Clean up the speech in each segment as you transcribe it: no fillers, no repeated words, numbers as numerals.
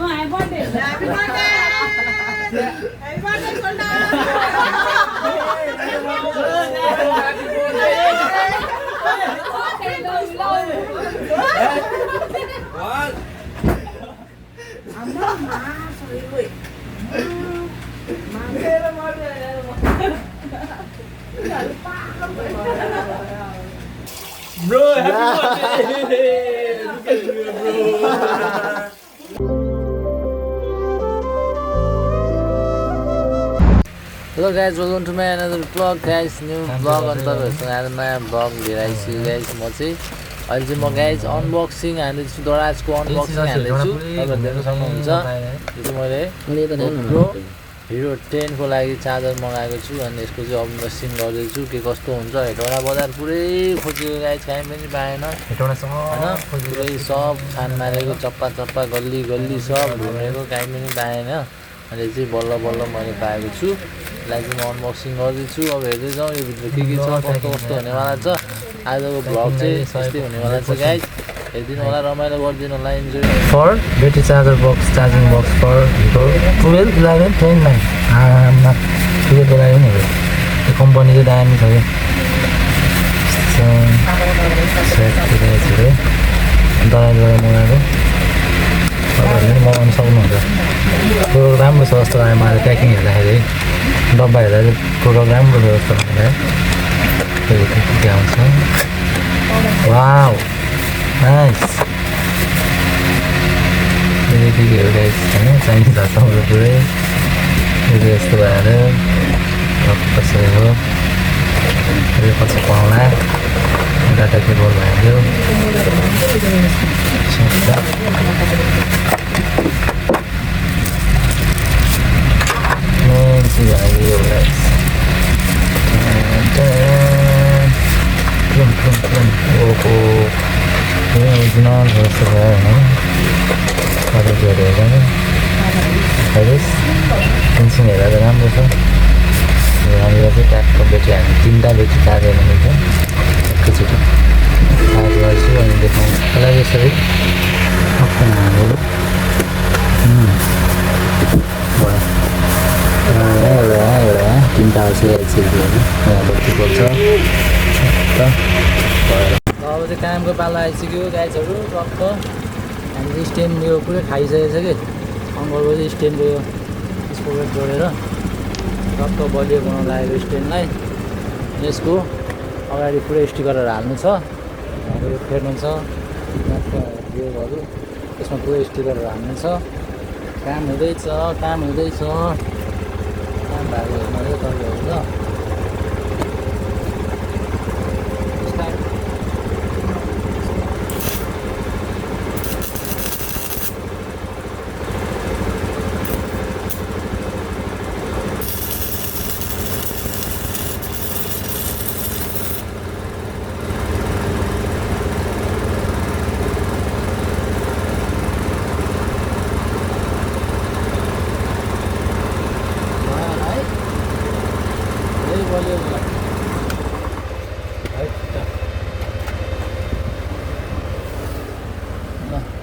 Bro, happy birthday! Look at you, bro. Hello guys, welcome to my another vlog guys, new vlog on the नयाँ vlog लिएर आइसक्यो guys म चाहिँ अहिले चाहिँ म guys unboxing हान्दैछु दराजको unboxing हान्दैछु तपाईहरुले देख्न सक्नुहुन्छ यो चाहिँ मैले Hero 10 को लागि चार्जर मगाएको छु अनि यसको चाहिँ अनबक्सिङ गर्दैछु के कस्तो हुन्छ हेटौडा बजार पुरै खोजेको गाइस कहीँ पनि पाएन हेटौडा हैन पुरै सब छान मारेको चप्पा चप्पा गल्ली गल्ली सब घुमेको कहीँ पनि पाएन अहिले चाहिँ बल्ल बल्ल मैले पाएको छु यसलाई चाहिँ म अनबक्सिङ गर्दैछु अब हेर्दै जाउँ यो भित्र के छ कस्तो कस्तो हुनेवाला छ आजको भ्लग चाहिँ यस्तै हुनेवाला छ गाइस हेर्दिनु होला रमाइलो गरिदिनु होला enjoy for battery charger box charging box for 12 11 29 आमा ठिकै बोलायो नि यो कम्पनी चाहिँ दामी छ यो सेट दिएको दराजबाट मगाएको तपाईँहरूले पनि मगाउनु सक्नुहुन्छ प्रोडक्ट राम्रो छ जस्तो लाग्यो मलाई प्याकिङ हेर्दाखेरि डब्बा हेर्दा चाहिँ प्रोडक्ट राम्रो छ जस्तो लाग्यो के आउँछ वाउ नाइस यतिखेर गाइस होइन चाइनिज हातमा पुरै यस्तो भएर कसरी हो यो पछि पाउला डाटा केबल भयो मेन चाहिँ भयो गाइस ओहो ओरिजिनल जस्तो भयो होइन अरू हेरेर नि हेरेस् फिनिसिङ हेरेर राम्रो छ यहाँनिर चाहिँ ट्यापको ब्याट्री हामी 3टा ब्याट्री चार्ज गर्न मिल्छ एकैचोटि चार्ज गर्छु अनि देखाउँछु त्यसलाई यसरी हालेर एउटा 3टा एलसिडी होइन बत्ती बल्छ अब चाहिँ कामको पालो आइसक्यो गाइसहरू टक्क हामीले स्ट्यान्ड यो पुरै खाइसकेको छ कि अङ्कलको चाहिँ स्ट्यान्डको यो स्पोकेट जोडेर टक्क बलियो बनाउनु लागेको स्ट्यान्डलाई यसको अगाडि पुरै स्टिकरहरू हाल्नु छ अब यो फेर्नु छ योहरू यसमा पुरै स्टिकरहरू हाल्नु छ काम हुँदैछ काम भएको हेर्नु तपाईँहरू ल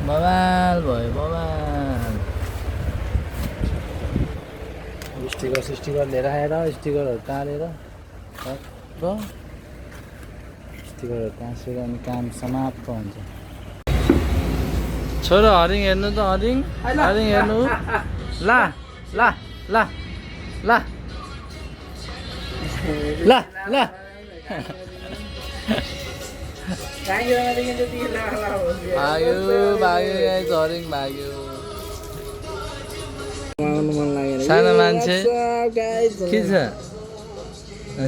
बवाल भयो बवाल स्टिकर लिएर आएर स्टिकरहरू टालेर स्टिकरहरू टाँसेर अनि काम समाप्त हुन्छ छोरो हरिङ हेर्नु त हरिङ हेर्नु ला ला ला ला ला ला भाग्यो हरिङ भाग्यो सानो मान्छे के छ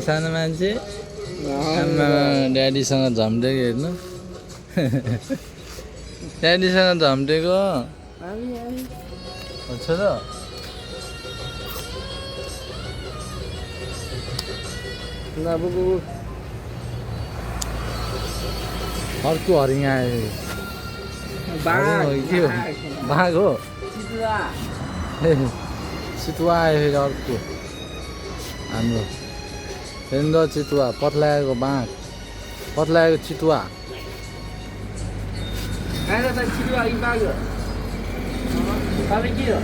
सानो मान्छे ड्याडीसँग झम्टेको हेर्नु ड्याडीसँग झम्टेको छोरो अर्को हरिङ आयो बाघ हो चितुवा आयो फेरि अर्को हाम्रो हेर्नु चितुवा पत्लाएको बाघ पत्लाएको चितुवा तपाईँ के हो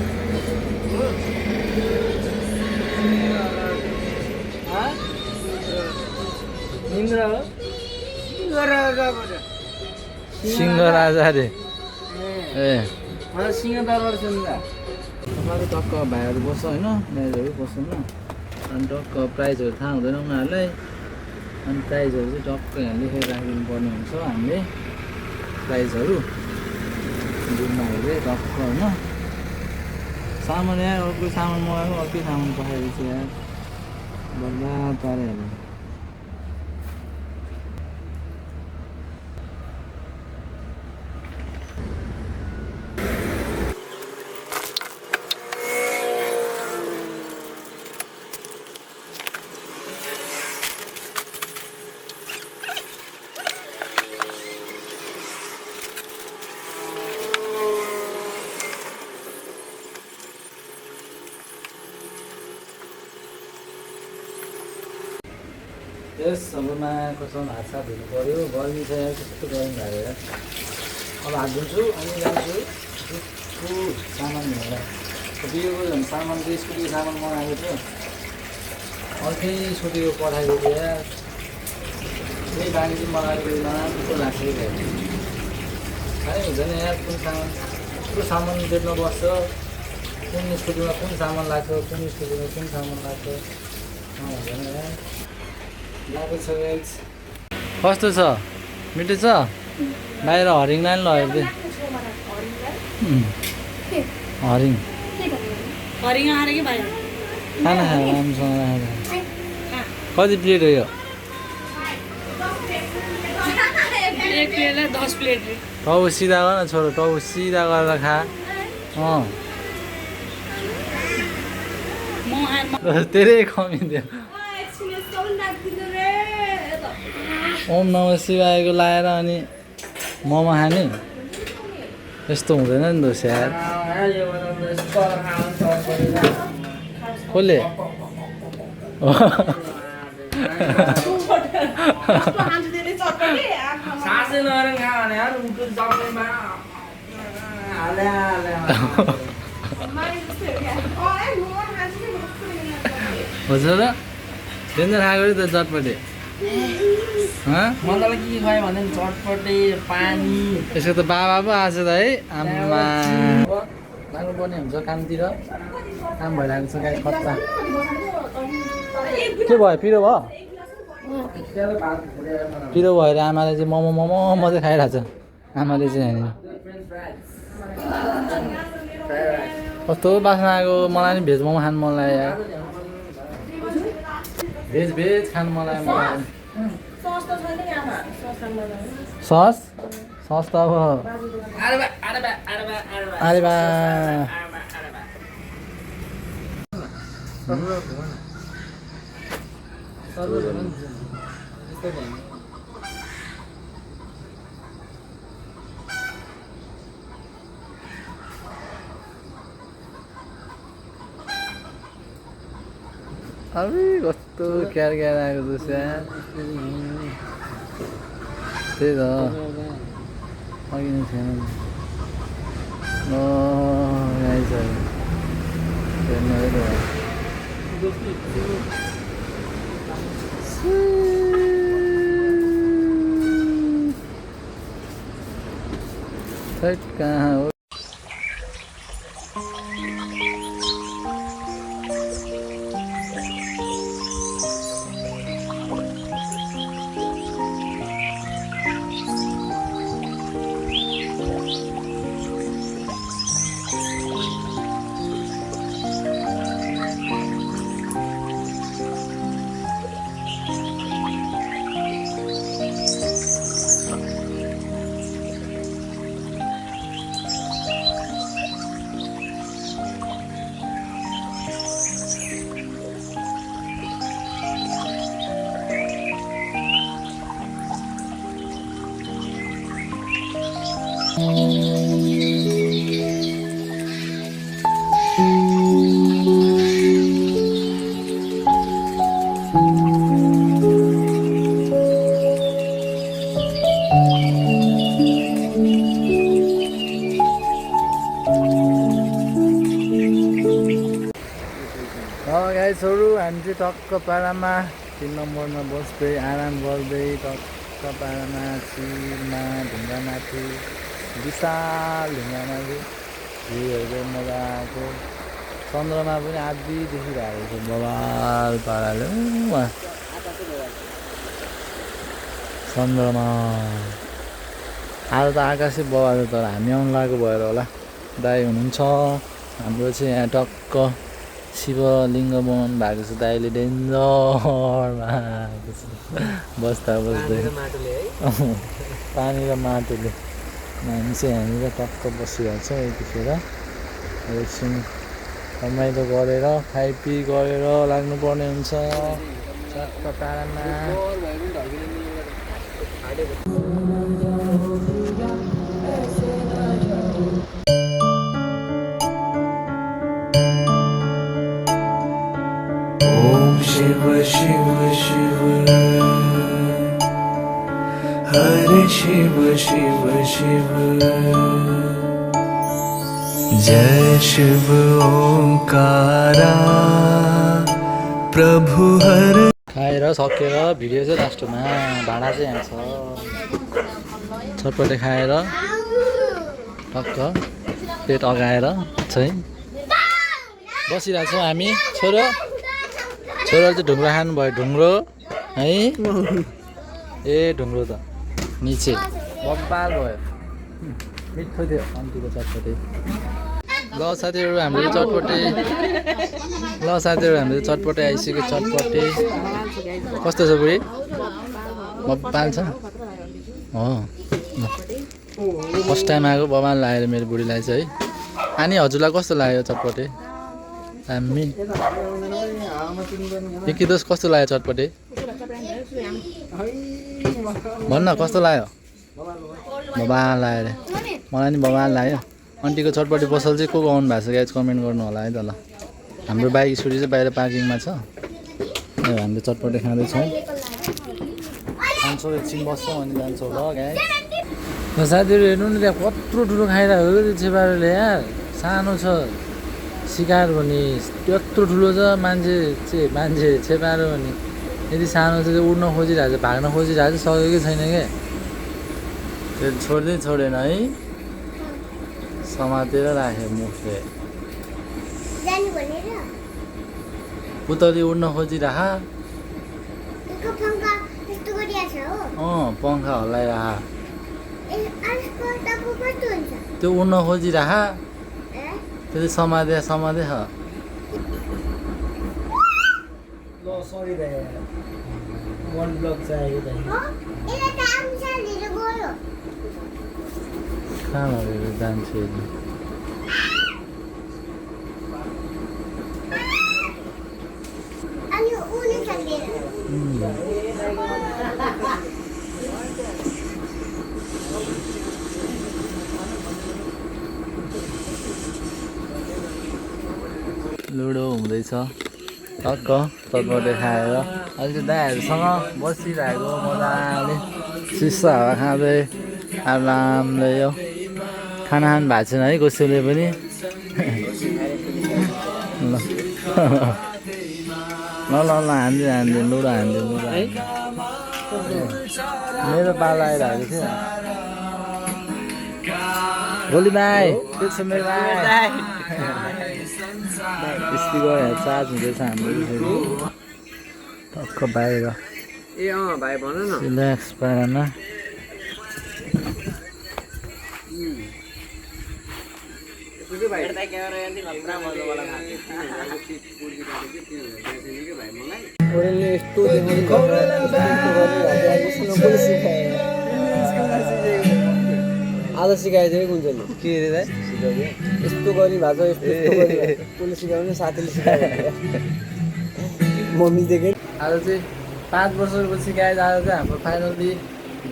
इन्द्र हो सिंह राजा रे ए सिंहदरबार सुन्दा तपाईँले टक्क भाइहरू बस्छ होइन म्याचहरू बस्छन् अनि टक्क प्राइजहरू थाहा हुँदैन उनीहरूलाई अनि प्राइजहरू चाहिँ टक्क यहाँ लेखेर राखिदिनु पर्ने हुन्छ हामीले प्राइजहरू जुनमा हेरेँ टक्क होइन सामान यहाँ अर्को सामान मगाएको अर्कै सामान पठाइदिएछ यहाँ बल्ल पाराहरू यस अब नयाँकोसँग हात साथ धुनु पऱ्यो गर्मी छ यहाँ कस्तो गर्मी लागेर अब हात धुन्छु अनि जान्छु सामान लिएर बियोको झन् सामान चाहिँ स्कुटीको सामान मगाएको थियो अर्कै स्कुटीको पठाइदिएको यार त्यही बानी चाहिँ मगाएको नराम्रो लाग्छ थाहै हुँदैन यार कुन सामान बेच्न बस्छ कुन स्कुटीमा कुन सामान लाग्छ कुन स्कुटीमा कुन सामान लाग्छ हुँदैन यार कस्तो छ मिठो छ बाहिर हरिङ लाइन लगेको हरिङ खाना खाएर राम्रोसँग राखेर कति प्लेट हो यो 10 प्लेट टाउ सिधा गर न छोरो टाउ सिधा गरेर खा धेरै कमी थियो ओम नमः शिवायको लाएर अनि मोमो खाने यस्तो हुँदैन नि दोष यार कसले हजुर डेन्जर खाएको त चटपटे मलाई के खुवायो भने चटपटे पानी यसको त बाबा पो आएको छ त है आम्मा लाग्नुपर्ने हुन्छ कामतिर काम भइरहेको छ गाई खत्ता के भयो पिरो भयो पिरो भएर आमाले चाहिँ मोमो चाहिँ खाइरहेको छ आमाले चाहिँ होइन कस्तो बास्ना आएको मलाई नि भेज मोमो खानु मन लाग्यो यार भेज खानु मन लाग्यो मलाई सस त अब अरे बा अबे कस्तो क्यार आएको जस्तो त्यही त अघि नै थिएन कहाँ हो गाइसहरू हामी चाहिँ टक्क पारामा 3 नम्बरमा बस्दै आराम गर्दै टक्क पारामा चिलमा ढुङ्गामाथि विशाल ढुङ्गामाथि भ्यूहरू मजाको चन्द्रमा पनि आदि देखिरहेको छ बवाल पाराले वहाँ चन्द्रमा आज त आकाशै बवाल तर हामी आउनु लागेको भएर होला दाइ हुनुहुन्छ हाम्रो चाहिँ यहाँ टक्क शिवलिङ्ग बनाउनु भएको छ दाइले डेन्जरमा बस्दा बस्दै पानी र माटोले हामी चाहिँ यहाँनिर टक्क बसिरहेको छ यतिखेर एकछिन रमाइलो गरेर खाइपी गरेर लाग्नुपर्ने हुन्छ टक्क पारामा शिव शिव शिव हरे शिव शिव शिव जय शिव ओंकारा प्रभु हर खाएर सकेर भिडियो चाहिँ लास्टमा भाँडा चाहिँ यहाँ छ छटपटे खाएर टक्क पेट अगाएर चाहिँ बसिरहेको छौँ हामी छोरो चाहिँ ढुङ्ग्रो खानुभयो ढुङ्ग्रो है ए ढुङ्ग्रो त निचे बब्बाल भयो मिठो थियो अन्तिको चटपटे ल साथीहरू हामीले चटपटे आइसक्यो चटपटे कस्तो छ बुढी बब्बाल छ फर्स्ट टाइम आएको बब्बाल लाग्यो मेरो बुढीलाई चाहिँ है अनि हजुरलाई कस्तो लाग्यो चटपटे हामी के दोष कस्तो लाग्यो चटपटे भन्न कस्तो लाग्यो बबाल लाग्यो अरे मलाई नि बबाल लाग्यो आन्टीको चटपटे पसल चाहिँ को आउनु भएको छ गाइज कमेन्ट गर्नु होला है त ल हाम्रो बाइक स्कुटी चाहिँ बाहिर पार्किङमा छ हामीले चटपटे खाँदैछौँ जान्छौँ एकछिन बस्छौँ अनि जान्छौँ ल गाइज साथीहरू हेर्नु नि त्यहाँ कत्रो ठुलो खाइरहेको त्यो छेपारोले यार सानो छ सिकार भने त्यत्रो ठुलो छ मान्छे छेपारो भने यदि सानो छ उड्न खोजिरहेको छ भाग्न खोजिरहेको छ सकेकै छैन क्या त्यो छोडेन है समातेर राख्यो मुखले पुतली उड्न खोजिरह पङ्खा हल्लाइरह त्यो उड्न खोजिरह त्यो चाहिँ समाधे छ कहाँहरू जान्छु लुडो हुँदैछ टक्क चटपटे खाएर अहिले चाहिँ दाइहरूसँग बसिरहेको मजाले चिसो हावा खाँदै आरामले यो खाना खानु भएको छैन है कसैले पनि ल हान्दै लुडो हान्दै मेरो पालो आइरहेको थियो भोलि भाइ के छ मेरो भाइ स्पिकर चार्ज हुँदैछ हाम्रो टक्क बाहिर भाइ भन न रिल्याक्स पारामा आज सिकाएको थियो कुन चाहिँ के अरे दाइ यस्तो गरी भएको छ कसले सिकाउने साथीले सिकाएको मम्मीदेखि आज चाहिँ 5 वर्षपछि गाइज आज चाहिँ हाम्रो फाइनल्ली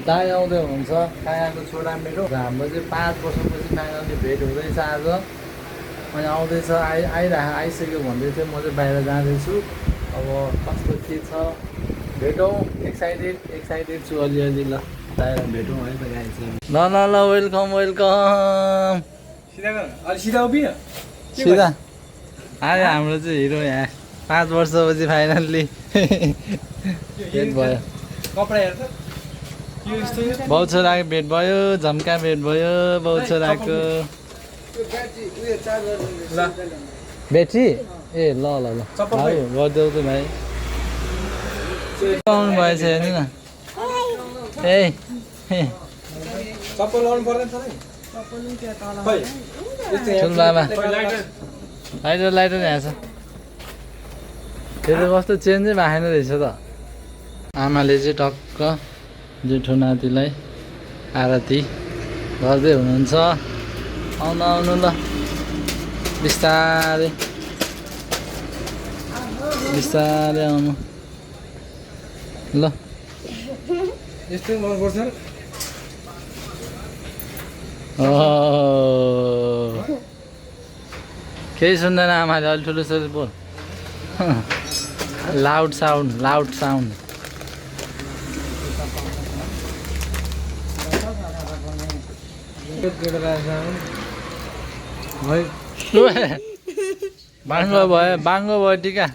दाइ आउँदै हुनुहुन्छ काकाको छोरा मेरो हाम्रो चाहिँ 5 वर्षपछि फाइनल्ली भेट हुँदैछ आज अनि आउँदैछ आइसक्यो भन्दै थियो म चाहिँ बाहिर जाँदैछु अब कस्तो के छ भेटौँ एक्साइटेड छु अलिअलि ल दाइलाई भेटौँ है त गाइज ल वेलकम सिधा आयो हाम्रो चाहिँ हिरो यहाँ 5 वर्षपछि फाइनल्ली भेट भयो बाउ छोराको भेट भयो झम्का भेट भयो बाउ छोराको ब्याट्री ए ल ल ल गरिदेऊ त भाइ आउनु भएछ हेर्नु न ए ठुलो बाबा लाइटर यहाँ छ त्यो त कस्तो चेन्जै भएन रहेछ त आमाले चाहिँ टक्क जेठो नातिलाई आरती गर्दै हुनुहुन्छ आउनु आउनु ल बिस्तारै बिस्तारै आउनु ल यस्तै मनपर्छ केही सुन्दैन आमाले अलि ठुलो छोरी बोल लाउड साउन्ड बाङ्गो भयो टिका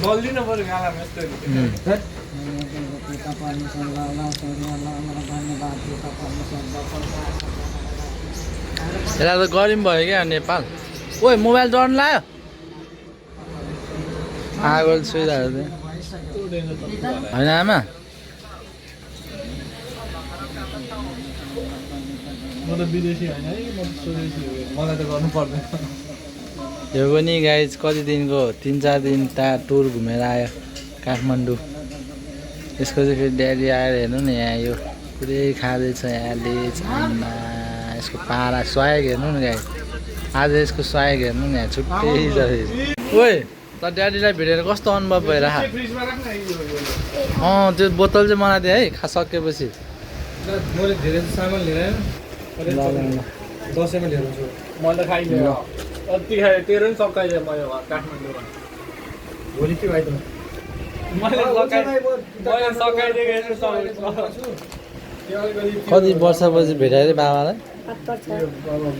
बल्दिन पऱ्यो गालामा यस्तो यसलाई त गरिम भयो क्या नेपाल ओइ मोबाइल डन लायो आगो सुइरहेको थियो होइन आमा म त विदेशी होइन है म स्वदेशी हो मलाई त गर्नु पर्दैन यो पनि गाइज कति दिनको 3-4 दिन टुर घुमेर आयो काठमाडौँ यसको चाहिँ फेरि ड्याडी आएर हेर्नु न यहाँ यो पुरै खाँदैछ यहाँले छाना यसको पारा स्वाग हेर्नु न गाइज आज यसको स्वाग हेर्नु न यहाँ छुट्टै छ ओइ त ड्याडीलाई भेटेर कस्तो अनुभव भइरह त्यो बोतल चाहिँ मलाई दिए है सकेपछि मैले धेरै सामान लिएर दसैँमा लिएर छु मैले त खाइदिएँ अति खाएँ तेरो पनि सकाइदिएँ मैले काठमाडौँमा भोलि के भाइ त कति वर्षपछि भेटायो अरे बाबालाई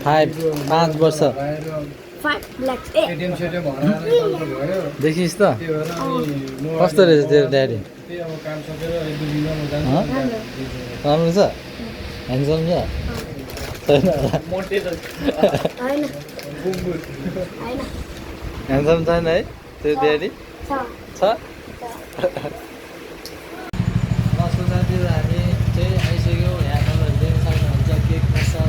5 वर्ष देखिस् त कस्तो रहेछ तेरो ड्याडी राम्रो छ ह्यान्डसम छ ह्यान्डसम छैन है तेरो ड्याडी छ साथीहरू हामी चाहिँ आइसक्यौँ यहाँ तपाईँहरू देख्न सक्नुहुन्छ केक पसल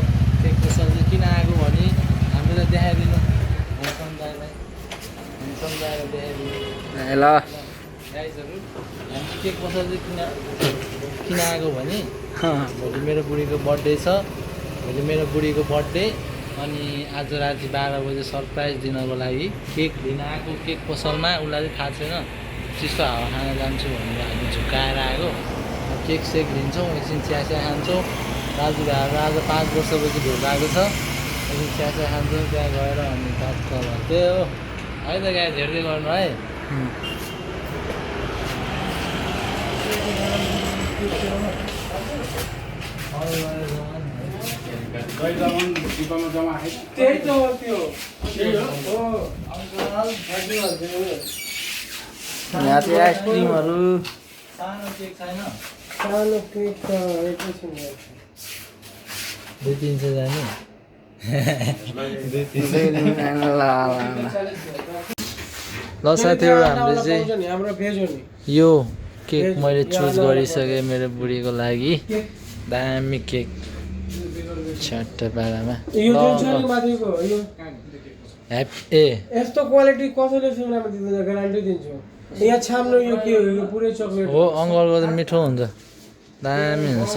चाहिँ किन आएको भने हामीलाई देखाइदिनु ह्यान्डसम दाइलाई देखाइदिनु ल गाइजहरू हामी केक पसल चाहिँ किन आएको भने भोलि मेरो बुढीको बर्थडे छ अनि आज राति 12 बजे सरप्राइज दिनको लागि केक लिन आएको केक पसलमा उसलाई थाहा छैन चिसो हावा खान जान्छु भनेर हामी झुकाएर आएको केक सेक लिन्छौँ एकछिन चिया खान्छौँ दाजु भाइहरू आज 5 वर्षपछि भेट आएको छ एकछिन चिया खान्छौँ त्यहाँ गएर अनि टक्क त्यही हो है त गाई हेर्दै गर्नु है त्यही त हो त्यो यहाँ चाहिँ आइसक्रिमहरू सानो केक छैन सानो केक त एकैछिन 200-300 जाने ल साथीहरू हामीले चाहिँ हाम्रो भेज हो नि यो केक मैले चुज गरिसकेँ मेरो बुढीको लागि दामी केक छट्ट पारामा यो जुन छ नि माथिको यो यस्तो क्वालिटी कसैले सुनामा दिँदैन ग्यारेन्टी दिन्छु यहाँ छाम्नु यो के हो यो पुरै चकलेट हो अङ्कलको त मिठो हुन्छ दामी हुन्छ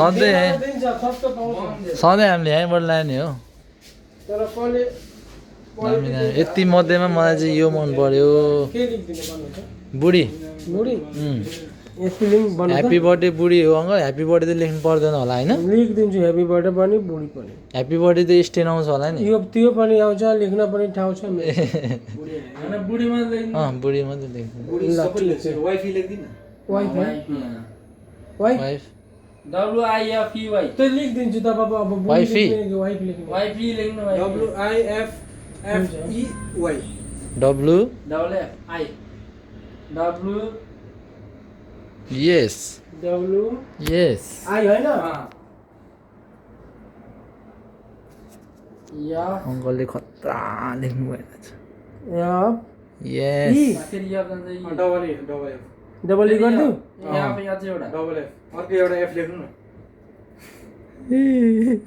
सधैँ हामीले यहीँबाट लाने हो तर कसले दामी दामी यति मध्येमा मलाई चाहिँ यो मन पर्यो के लेख्दिनु भन्नुहुन्छ बुढी बुढी स्पेलिङ भन्नु ह्याप्पी बर्थडे बुढी हो अङ्कल ह्याप्पी बर्थडे त लेख्नु पर्दैन होला होइन लेखिदिन्छु ह्याप्पी बर्थडे पनि बुढी पनि ह्याप्पी बर्थडे त स्टेन आउँछ होला नि यो त्यो पनि आउँछ लेख्न पनि ठाउँ छ बुढी मात्रै लेख्नु वाइफी लेख्दिन वाइफ WIFEY त्यो लेखिदिन्छु तपाईँ अब वाइफी वाइफ लेख्नु वाइफी लेख्नु WIFFEY W double F I W yes W yes I होइन अङ्कलले खतरा लेख्नु भएको छ एफ yes फेरि यहाँ जान्छ डबल ए डबल ई गरिदिउँ यहाँ यहाँ चाहिँ एउटा डबल एफ अर्को एउटा एफ लेख्नु न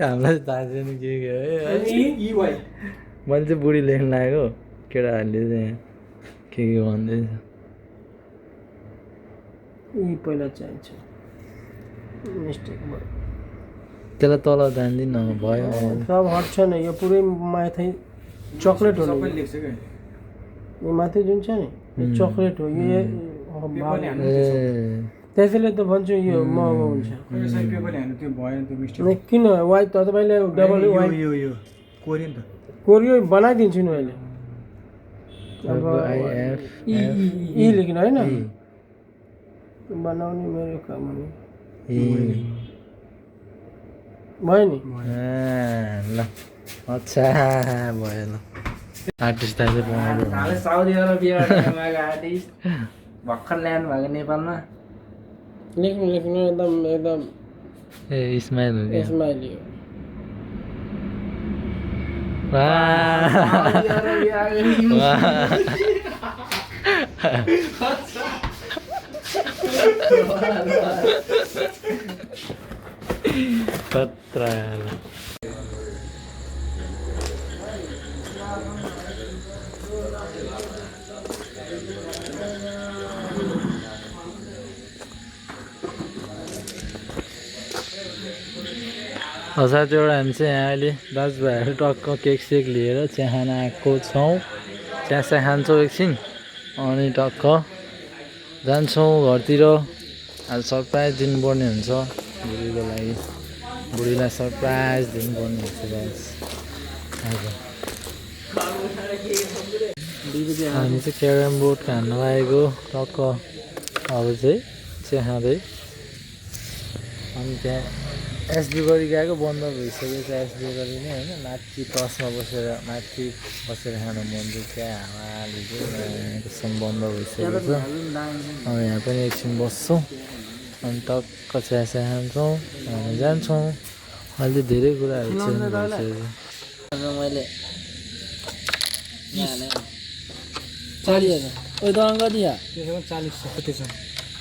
हामीलाई थाहा छैन के है ई वाइ मैले चाहिँ बुढी लेख्नु लागेको केटाहरूले चाहिँ के भन्दैछ ई पहिला चाहिन्छ मिस्टेक भयो त्यसलाई तल जान्दिनँ भयो सब हट्छ न यो पुरै माथि चक्लेट हो सबै नि लेख्छ क्या यो माथि जुन छ नि यो चक्लेट हो यो पेपरले हान्नु ए त्यसैले त भन्छु यो महँगो हुन्छ त्यो साइड पेपरले हान्नु त्यो भएन त्यो मिस्टेक अनि किन वाइ तपाईँले डबल वाइ यो कोरियन त कोरियो बनाइदिन्छु नि अहिले अब IF ई लेख्नु होइन बनाउने मेरो काम हो भयो नि ल अच्छा भयो ल आर्टिस्ट दाजु बनाउँदै हालै साउदी अरबियाबाट ल्याएको आर्टिस्ट भर्खर ल्याउनु भएको नेपालमा लेख्नु लेख्नु एकदम ए इस्माइल हो क्या स्माइली हो वाह खतरा साथीबाट हामी चाहिँ यहाँ अहिले दाजुभाइहरू टक्क केक सेक लिएर चिया खान आएको छौँ चिया खान्छौँ एकछिन अनि टक्क जान्छौँ घरतिर आज सरप्राइज दिनुपर्ने हुन्छ बुढीको लागि बुढीलाई सरप्राइज दिनुपर्ने हुन्छ गाइस हामी चाहिँ क्यारम बोर्ड खान लागेको टक्क अब चाहिँ चिया खाँदै अनि त्यहाँ एसबी गरी गएको बन्द भइसक्यो छ एसबी गरी नै होइन माथि टसमा बसेर माथि बसेर खान मन थियो क्या हावाले चाहिँ त्यसमा बन्द भइसकेको छ अब यहाँ पनि एकछिन बस्छौँ अनि टक्क चिया खान्छौँ हामी जान्छौँ अहिले धेरै कुराहरू चेन्ज भइसकेको मैले 40,000 ओइ दङ कति या त्यसमा 40 कति छ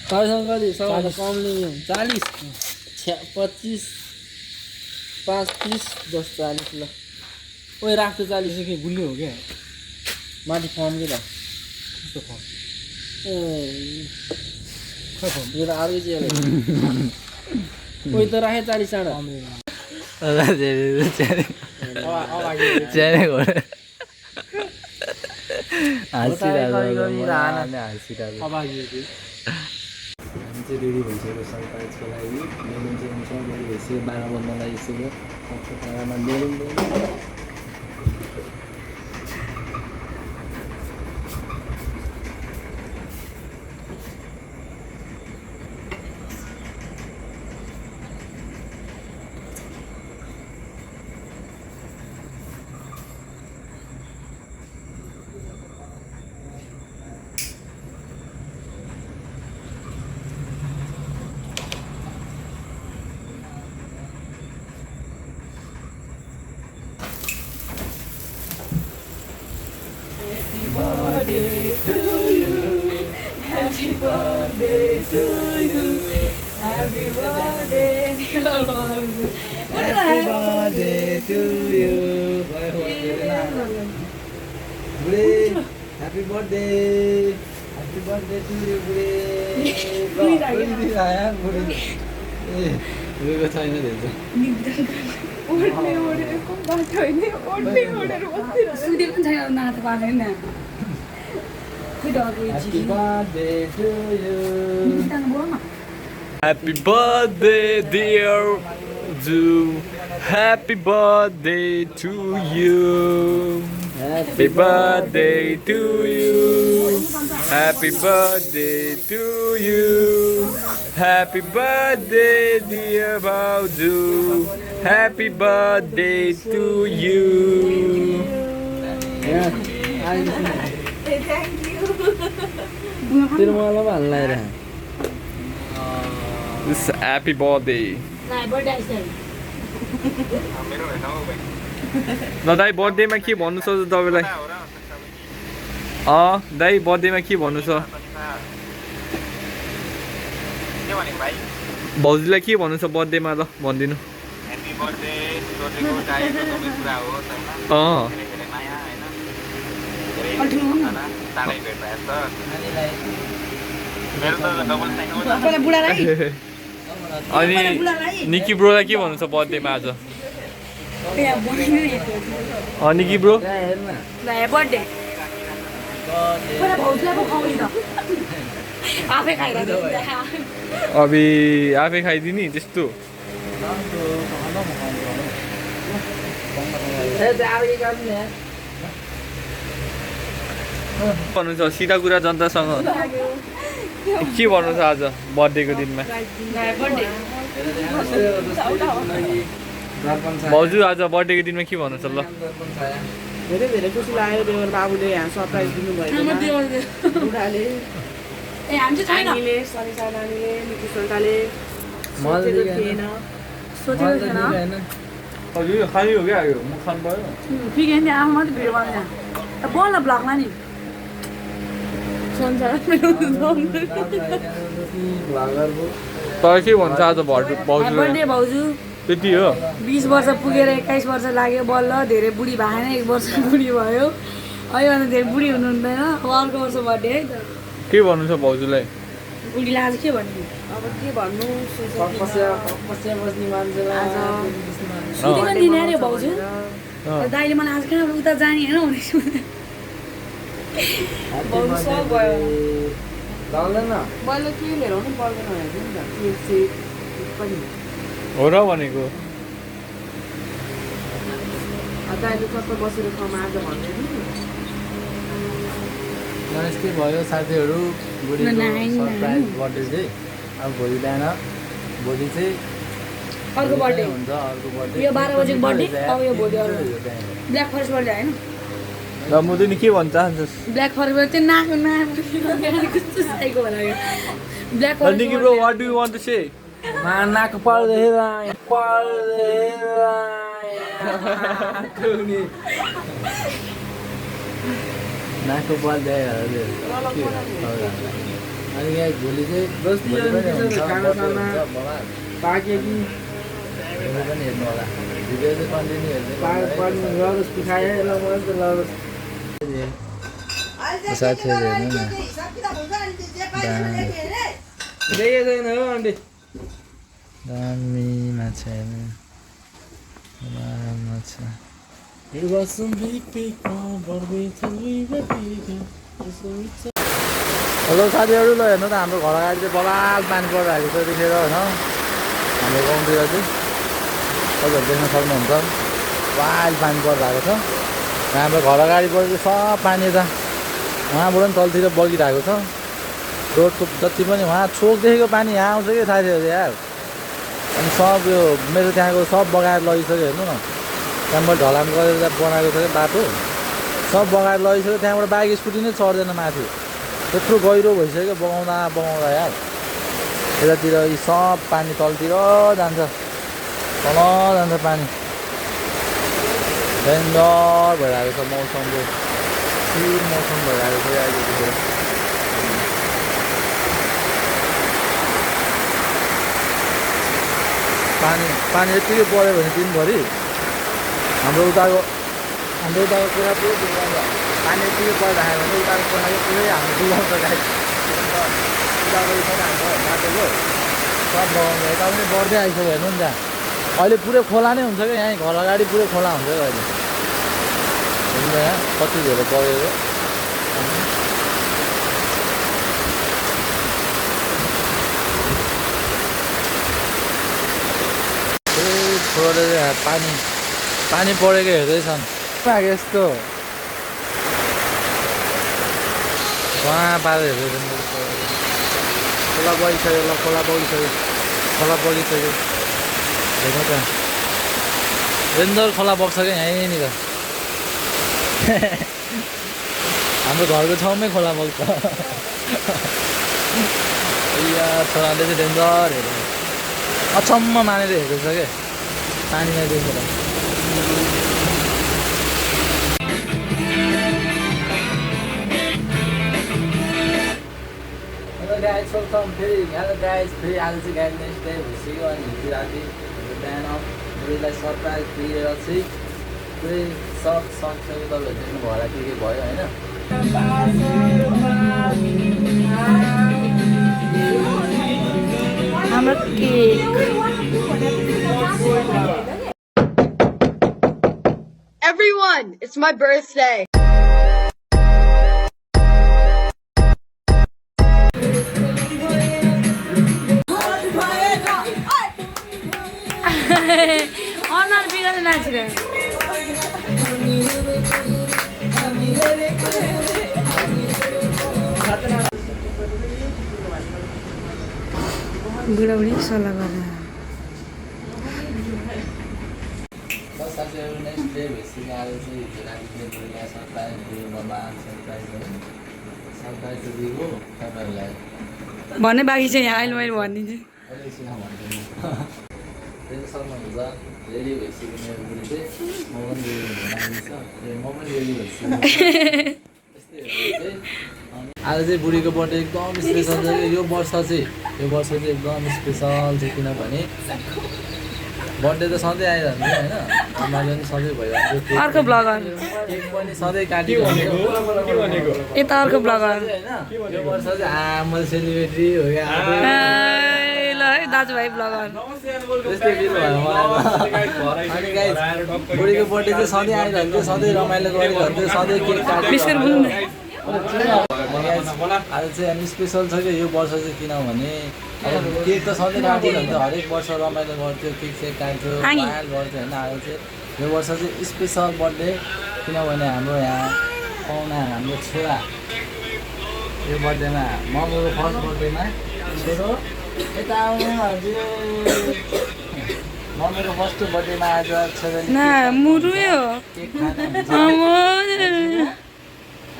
तपाईँसँग कति सबभन्दा कम लिनु 40 25 5 30 10 40 ल ओइ राख्छु 40 के गुल्ली हो क्या माथि फर्म के त कस्तो फर्म ए खै फर्म यो त अर्कै चाहिँ ओइ त राखे 40 साँडा हाँसिरहेको अब आइयो कि हामी चाहिँ रेडी भइसक्यो सरप्राइजको लागि बेलुन चाहिँ हुन्छ रेडी भइसक्यो 12 बज्न लागिसक्यो खानामा balloon Happy birthday to you, Bude. छैन Happy birthday to you. Happy birthday, dear Zoo. Happy birthday to you. Happy birthday to you. Happy birthday to you. Happy birthday, dear Baozu. Happy birthday to you. तेरो मलाई पनि हाल्नु आएर This happy birthday. ल दाइ बर्थडेमा के भन्नु छ तपाईँलाई दाइ बर्थडेमा के भन्नु छ भाउजूलाई के भन्नु छ बर्थडेमा ल भनिदिनु अनि निकी ब्रोलाई के भन्नु छ बर्थडेमा आज निकी ब्रो अभी आफै खाइदिने त्यस्तो भन्नु छ सिधा कुरा जनतासँग के भन्नु छ आज बर्थडेको दिनमा भाउजू आज बर्थडेको दिनमा के भन्नु छ ल धेरै धेरै खुसी लाग्यो देवर बाबुले यहाँ सरप्राइज दिनुभएको नानीले सनिसा नानीले निकी सन्ताले सोचेको थिएन हजुर खाली हो क्या आयो म खानु पर्यो तर के भन्छ आज भाउजू त्यति हो 20 वर्ष पुगेर 21 वर्ष लाग्यो बल्ल धेरै बुढी भएन 1 वर्ष बुढी भयो अहिलेभन्दा धेरै बुढी हुनु हुँदैन अर्को वर्ष बर्थडे है त के भन्नु छ भाउजूलाई बुढीलाई आज के भन्नु अब के भन्नु बस्या बस्ने मान्छेलाई सुतेको दिने अरे भाउजू दाइले मलाई आज कहाँ उता जाने होइन भनेको भाउजू सब भयो लाउँदैन बल्ल के लिएर आउनु पर्दैन भनेको नि त केक सेक पनि हो र भनेको दाइले कस्तो बसेर खाउँ आज भन्दै नि यस्तै भयो साथीहरू बुढीको सरप्राइज बर्थडे चाहिँ अब भोलि बिहान भोलि चाहिँ अर्को बर्थडे हुन्छ अर्को बर्थडे यो 12 बजेको बर्थडे अब यो भोलि अर्को ब्ल्याक फरेस्ट बर्थडे होइन र म तिमी के भन्न चाहन्छस् ब्ल्याक फरेस्ट चाहिँ नाक कस्तो साइको बनायो ब्ल्याक फरेस्ट निकी bro what do you want to say नाक पर्दैन नाकको पाल ल्याइहाल्यो अनि यहाँ भोलि चाहिँ पाके कि पनि हेर्नु होला भिडियो चाहिँ कन्टिन्यू हेर्नु साथीहरू हेर्नु न दामी माछा हेर्नु माछा हेलो साथीहरू ल हेर्नु त हाम्रो घर अगाडि चाहिँ बलाल पानी परिरहेको छ देखेर होइन हाम्रो गाउँतिर चाहिँ तपाईँहरू देख्न सक्नुहुन्छ वाइल पानी परिरहेको छ हाम्रो घर अगाडिबाट चाहिँ सब पानी यता उहाँबाट पनि तलतिर बगिरहेको छ रोडको जति पनि उहाँ चोकदेखिको पानी यहाँ आउँछ कि थाहा थियो यार अनि सब यो मेरो त्यहाँको सब बगाएर लगिसक्यो हेर्नु न त्यहाँबाट ढलान गरेर बनाएको छ क्या बाटो सब बगाएर लगिसक्यो त्यहाँबाट बाइक स्कुटी नै चढ्दैन माथि त्यत्रो गहिरो भइसक्यो बगाउँदा यार यतातिर यी सब पानी तलतिर जान्छ तल जान्छ पानी डेन्जर भइरहेको छ मौसमको स्थिर मौसम भइरहेको छ अहिलेतिर पानी यत्तिकै पऱ्यो भने दिनभरि हाम्रो उताको कुरा पुरै डुबाउँछ पानी यत्तिकै परिराख्यो भने उताको कुरा पुरै हाम्रो डुबाउँछ गाई उताको हाम्रो बाटोको सब बगाउँछ यता पनि बढ्दै आइसक्यो हेर्नु नि त्यहाँ अहिले पुरै खोला नै हुन्छ क्या यहीँ घर अगाडि पुरै खोला हुन्छ क्या अहिले हेर्नु यहाँ कति धेरै बगेको छोडेर पानी परेको हेर्दैछन् यस्तो उहाँ पारेर हेर्दैछन् खोला बगिसक्यो ल खोला बगिसक्यो हेर्नु त डेन्जर खोला बग्छ क्या यहीँनिर हाम्रो घरको छेउमै खोला बग्छ छोराले चाहिँ डेन्जर हेरेर अचम्म मानेर हेरेको छ क्या पानीमा देखेर फेरि फेरि आज चाहिँ गाइड नेक्स्ट डे भइसक्यो अनि हिजो राति बिहान बुढीलाई सरप्राइज दिएर चाहिँ पुरै सक सक्यो तपाईँहरू देख्नु भयो के भयो होइन हाम्रो cake Everyone, it's my birthday. अनुहार बिगारेर नाचिरहेको बुढाबुढी सल्लाह गरेर साथीहरू नेक्स्ट डे भइसक्यो आज चाहिँ हिजो राति बुढीलाई सरप्राइज दियो बाबा सरप्राइज दिएको तपाईँहरूलाई भन्ने बाँकी चाहिँ यहाँ अहिले मैले भनिदिन्छु एकछिन भन्दैन त्यही सक्नुहुन्छ रेडी भइसक्यो मेरो बुढी चाहिँ म पनि रेडी भइसक्यो आज चाहिँ बुढीको बर्थडे एकदम स्पेसल छ यो वर्ष चाहिँ एकदम स्पेसल छ किनभने बर्थडे त सधैँ आइरहन्छ होइन रमाइलो पनि सधैँ भइरहन्छ अर्को ब्लगर केक पनि सधैँ काटिरहन्छ यता अर्को ब्लगर होइन यो वर्ष चाहिँ मैले सेलिब्रेटी हो क्या ल है दाजुभाइ ब्लगर त्यस्तै फिल भयो मलाई अनि गाइस बुढीको बर्थडे चाहिँ सधैँ आइरहन्थ्यो सधैँ रमाइलो गरिरहन्थ्यो सधैँ केक काटिरहन्थ्यो आज चाहिँ हामी स्पेसल छ क्या यो वर्ष चाहिँ किनभने अब केक त सधैँ काटिरहन्थ्यो हरेक वर्ष रमाइलो गर्थ्यो केक सेक काट्थ्यो मायाल गर्थ्यो होइन आज चाहिँ यो वर्ष चाहिँ स्पेसल बर्थडे किनभने हाम्रो यहाँ पाहुना हाम्रो छोरा यो बर्थडेमा मम्मीको फर्स्ट बर्थडेमा छोरो यता आउनु हजुर मम्मीको फर्स्ट बर्थडेमा आज छोराले केक खानु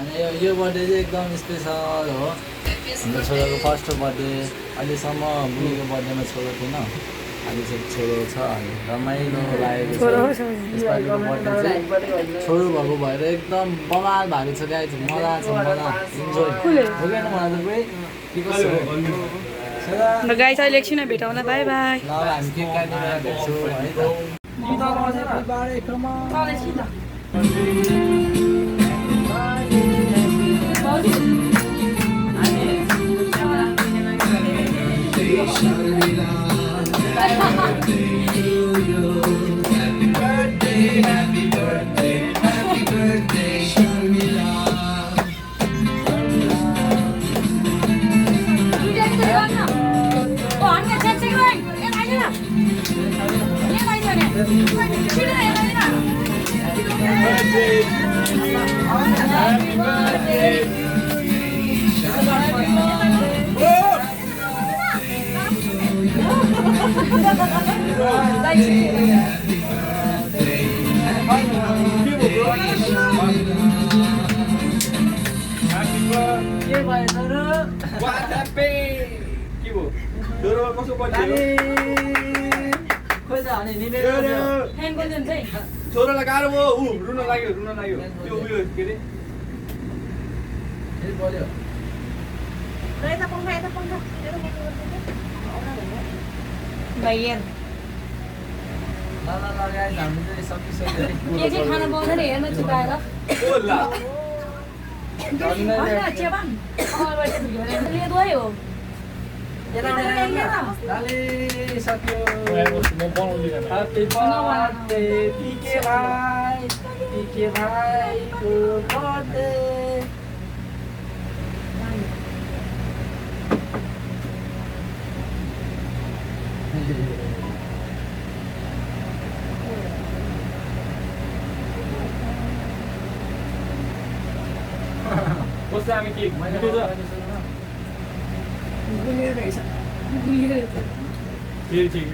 अनि यो बर्थडे चाहिँ एकदम स्पेसल हो हाम्रो छोराको फर्स्ट बर्थडे अहिलेसम्म बुढीको बर्थडेमा छोरो थिएन अहिले चाहिँ छोरो छ अनि रमाइलो लागेको छ यसपालिको बर्थडे चाहिँ छोरो भएको भएर एकदम बवाल भएको छ गाइस मजा छ मजा इन्जोय हो कि मलाई त के कसो ल गाइस अहिले एकछिन भेटौँला बाई बाई ल हामी केक काट्ने बेला भेट्छौँ है त छोरोलाई गाह्रो भयो रुन लाग्यो त्यो उयो के अरे के चाहिँ खाना पाउँदैन हेर्न चुकाएर हो Happy birthday, PK भाइ को birthday. कस्तो हामी के फेरि ठिक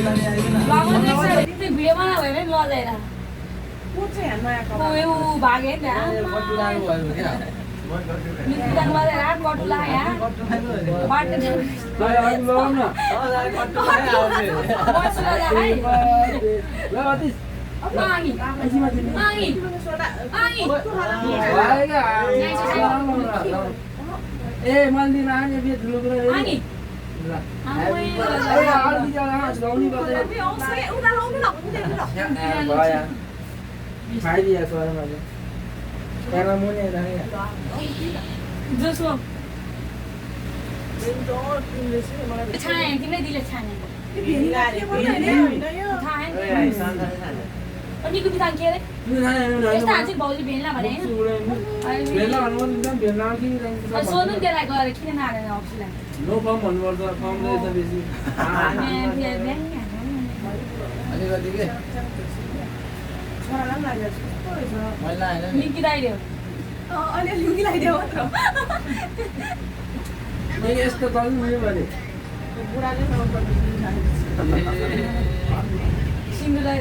भिडियो बना भयो भने लजाएर को चाहिँ यहाँ नयाँ कपडा ऊ भागे नि कटुला यहाँ ए मन्दिर आने बिहे ठुलो कुरा खाइदिएको मैले त्यहाँ मुनि जसो छाने तिमीले दिले छाने अनि को बितान के रे यस्ता चाहिँ बाउले भेल्ला भने हैन सोध्नु त्यसलाई गएर किन नारेन अफिसलाई नो फर्म भन्नुपर्छ फर्म रहेछ बेसी अलिकति के छोरालाई पनि लागेको छ मैला हैन लिङ्की दाइले अनि लिङ्की लगाइदियो मात्र मैले यस्तो चल्नु मैले भने बुढाले सिङ्गो दाइ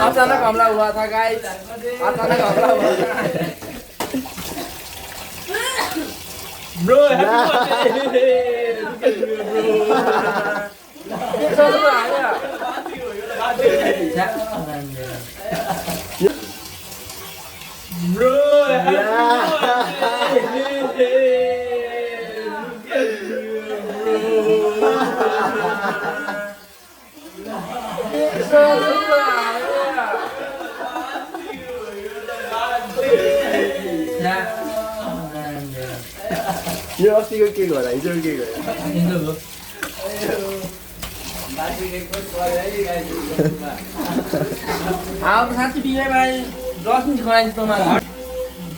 अचानक हमला हुआ था गाइस अचानक हमला हुआ था Bro, happy birthday! Look at you, bro! Bro, happy birthday! Look at you, यो अस्तिको के गर्दा हिजोको के गर्दा आप साथी बिहे भाइ 10 मिनट खराइस तुम्हारा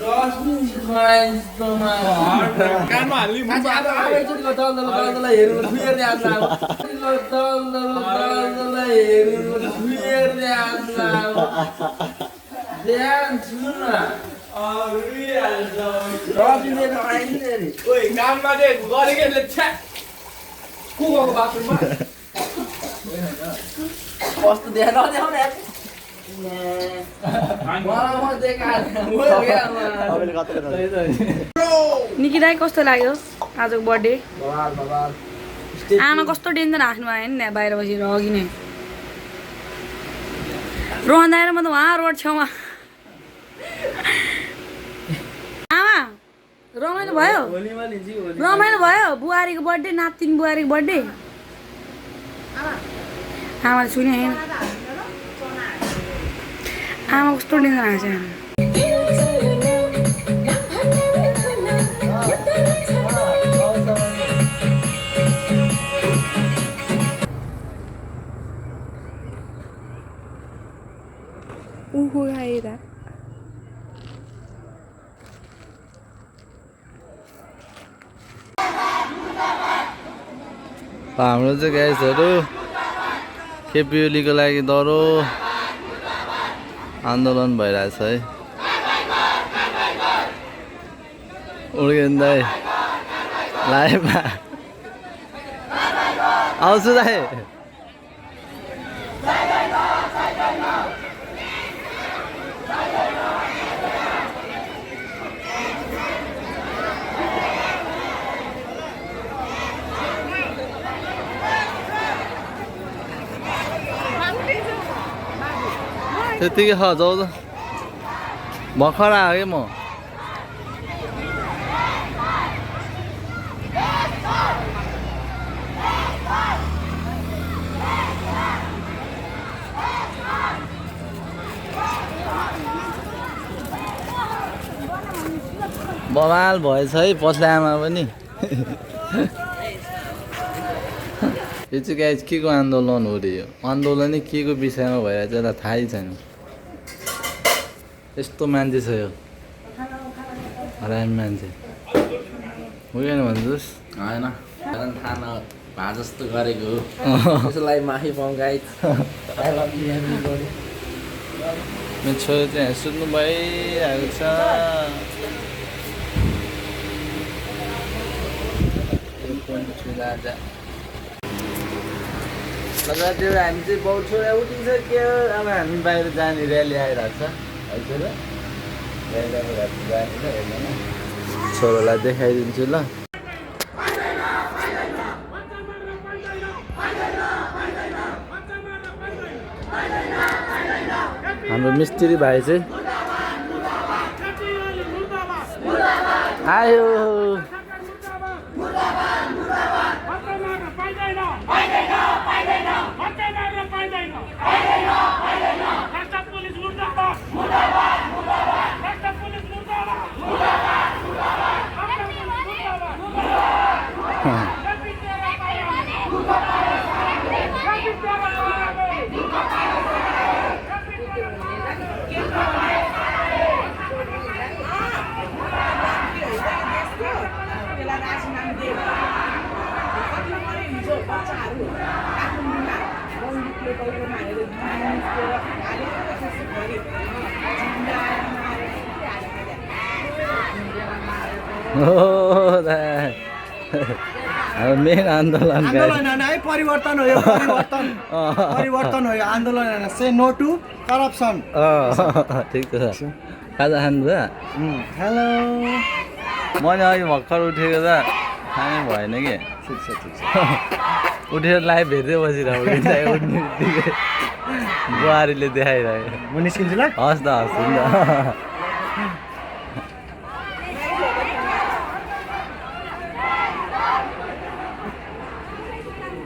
10 मिनट खराइस तुम्हारा कानमा हाल्ने मुखमा अब एकचोटि दल हेर्नु खुएर आउँछ दल हेर्नु खुएर आउँछ ध्यान सुन ओइ काममा चाहिँ गरेको छ्या को गएको बाथरुममा कस्तो देखा नदेखाउने निकी दाइ कस्तो लाग्यो आजको बर्थडे आमा कस्तो टेन्सन हाँस्नु भयो नि बाहिर बसेर अघि नै रोहन दाइ र म त उहाँ रोड छेउमा आमा रमाइलो भयो बुहारीको बर्थडे नातिनी बुहारीको बर्थडे आमा छुने हैन आमा कस्तो टेन्सन आएको छ आएर हाम्रो चाहिँ गाइसहरू केपी ओलीको लागि दह्रो आन्दोलन भइरहेछ है उड्केन दाइ लाइभमा आउँछु दाइ त्यतिकै जाऊ त भर्खर आएँ म बवाल भएछ है पछ्ले आमा पनि यो चाहिँ गाइस के को आन्दोलन हो रे यो आन्दोलनै के को विषयमा भइरहेछ यसलाई थाहै छैन यस्तो मान्छे छ यो हरामी मान्छे होइन भन्नुहोस् होइन कारण थाहा न भए जस्तो गरेको हो त्यसलाई माफी पाउँ गाइस मेरो छोरो चाहिँ सुत्नु भइरहेको छ त्यो हामी चाहिँ बाउ छोरा उठिसक्यो अब हामी बाहिर जाने र्याली आइरहेको छ छोरोलाई देखाइदिन्छु ल हाम्रो मिस्त्री भाइ चाहिँ आयो मेन आन्दोलन परिवर्तन हो यो परिवर्तन हो यो आन्दोलन से नो टु करप्सन ठिक छ खाजा खानु त हेलो मैले अघि भर्खर उठेको त खानै भएन कि ठिक छ उठेर लाइभ हेर्दै बसिरहेको उठ्ने बित्तिकै बुहारीले देखाइरह्यो म निस्किन्छु ल हस् त हस् हुन्छ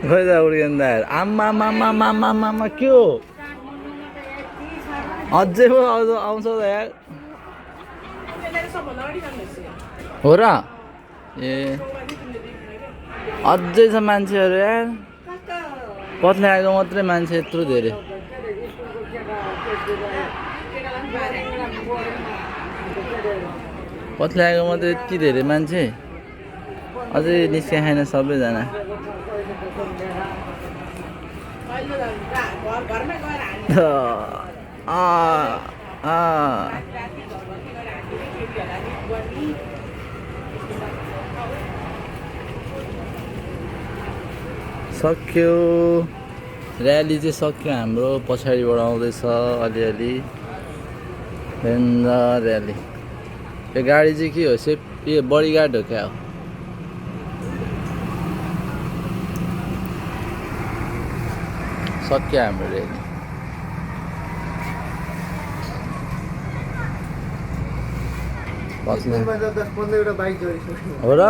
खोइ त उड्केन दाइहरू आम्मा के हो अझै पो आउँछ त यार हो र ए अझै छ मान्छेहरू यार पत्ले आएको मात्रै मान्छे यत्रो धेरै पत्ले आएको मात्रै यति धेरै मान्छे अझै निस्किया छैन सबैजना सक्यो र्याली चाहिँ सक्यो हाम्रो पछाडिबाट आउँदैछ अलिअलि र्याली यो गाडी चाहिँ के हो यो बडीगार्ड हो क्या हो सक्यो हाम्रो र्याली हो र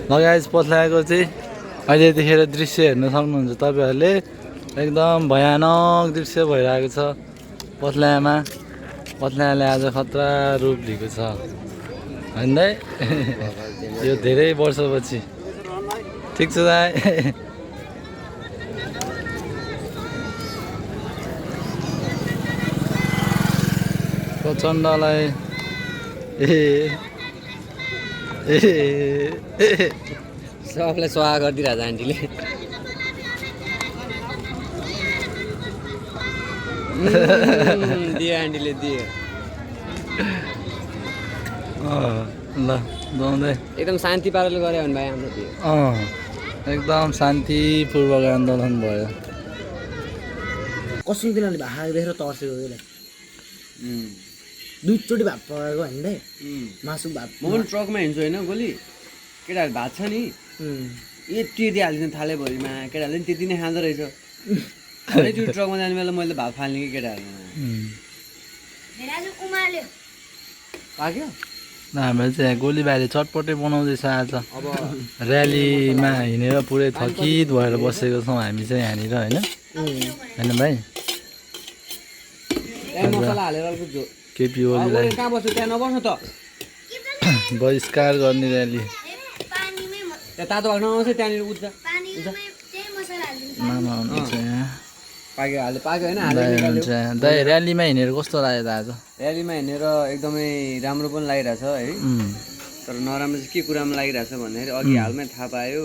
लगाएपछि पत्लाएको चाहिँ अहिले देखेर दृश्य हेर्न सक्नुहुन्छ तपाईँहरूले एकदम भयानक दृश्य भइरहेको छ पत्लायामा पत्लायाले आज खतरा रूप लिएको छ होइन दाइ यो धेरै वर्षपछि ठिक छ दाइ प्रचण्डलाई सबलाई स्वाहा गरिदिरहेको छ आन्टीले दियो आन्टीले दियो ल जाउँदै एकदम शान्ति पाराले गऱ्यो भने भाइ हाम्रो दियो एकदम शान्तिपूर्वक आन्दोलन भयो कसम किनभने भाग देखेर तर्सेको त्यसलाई दुईचोटि भात पकाएको होइन दाइ मासु भात म पनि ट्रकमा हिँड्छु होइन गोली केटाहरू भात छ नि यति यति हालिदिनु थाल्यो भरिमा केटाहरूले पनि त्यति नै खाँदो रहेछ त्यो ट्रकमा जाने बेला मैले भात फाल्ने कि केटाहरूमा पाक्यो हाम्रो चाहिँ गोलीबारी चटपटे बनाउँदैछ आज र्यालीमा हिँडेर पुरै थकित भएर बसेको छौँ हामी चाहिँ यहाँनिर होइन होइन भाइ मसला हालेर अर्को झो केपी ओलीलाई कहाँ बस्छु त्यहाँ नबस्नु त बहिष्कार गर्ने र्याली त्यहाँ तातो भाग नआउँछ त्यहाँनिर उठ्छ मामा हुनुहुन्छ यहाँ पाक्यो पाक्यो होइन दाइ हुनुहुन्छ यहाँ दाइ र्यालीमा हिँडेर कस्तो लाग्यो त आज र्यालीमा हिँडेर एकदमै राम्रो पनि लागिरहेछ है तर नराम्रो चाहिँ के कुरामा लागिरहेछ भन्दाखेरि अघि हालमै थाहा पायो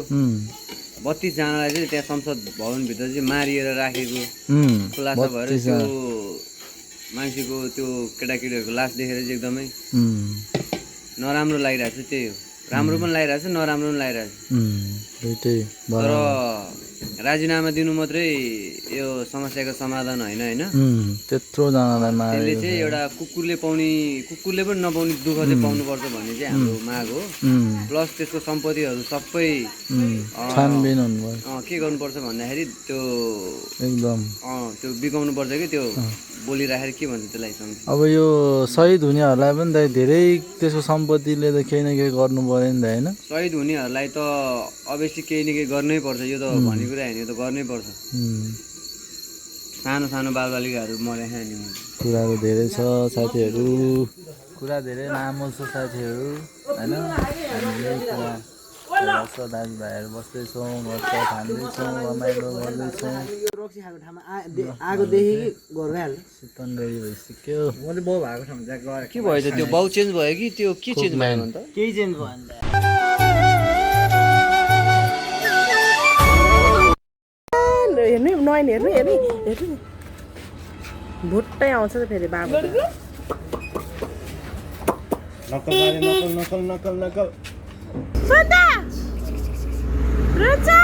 32 जनालाई चाहिँ त्यहाँ संसद भवनभित्र चाहिँ मारिएर राखेको खुलासा भएर त्यो मान्छेको त्यो केटाकेटीहरूको लास देखेर चाहिँ एकदमै नराम्रो लागिरहेछ त्यही हो राम्रो पनि लागिरहेछ नराम्रो पनि लागिरहेछ तर राजीनामा दिनु मात्रै यो समस्याको समाधान होइन होइन त्यत्रो जनालाई त्यसले चाहिँ एउटा कुकुरले पनि नपाउने दुःख चाहिँ पाउनुपर्छ भन्ने चाहिँ हाम्रो माग हो प्लस त्यसको सम्पत्तिहरू सबै छानबिन हुनुभयो के गर्नुपर्छ भन्दाखेरि त्यो एकदम त्यो बिगाउनु पर्छ कि त्यो बोलिराखेर के भन्छ त्यसलाई अब यो शहीद हुनेहरूलाई पनि त धेरै त्यसको सम्पत्तिले त केही न केही गर्नु पर्यो नि त होइन शहीद हुनेहरूलाई त अभियसली केही न केही गर्नै पर्छ यो त भन्ने कुरा होइन यो त गर्नै पर्छ सानो सानो बालबालिकाहरू मरे नि कुराहरू धेरै छ साथीहरू कुरा धेरै लामो छ साथीहरू होइन हामीले कुरा दाजुभाइहरू बस्दैछौँ गर्छ खाँदैछौँ रमाइलो गर्दैछौँ रक्सी खाएको ठाउँमा आगो देखेँ कि घर गइहाल्यो चिकन रेडी भइसक्यो मैले बाउ भएको ठाउँमा जा गएर के भयो त त्यो बाउ चेन्ज भयो कि त्यो के चेन्ज भयो भने त केही चेन्ज भयो नि हेर्नु नयन हेर्नु हेर्नु हेर्नु भुट्टै आउँछ त फेरि बाबु नकल रुचा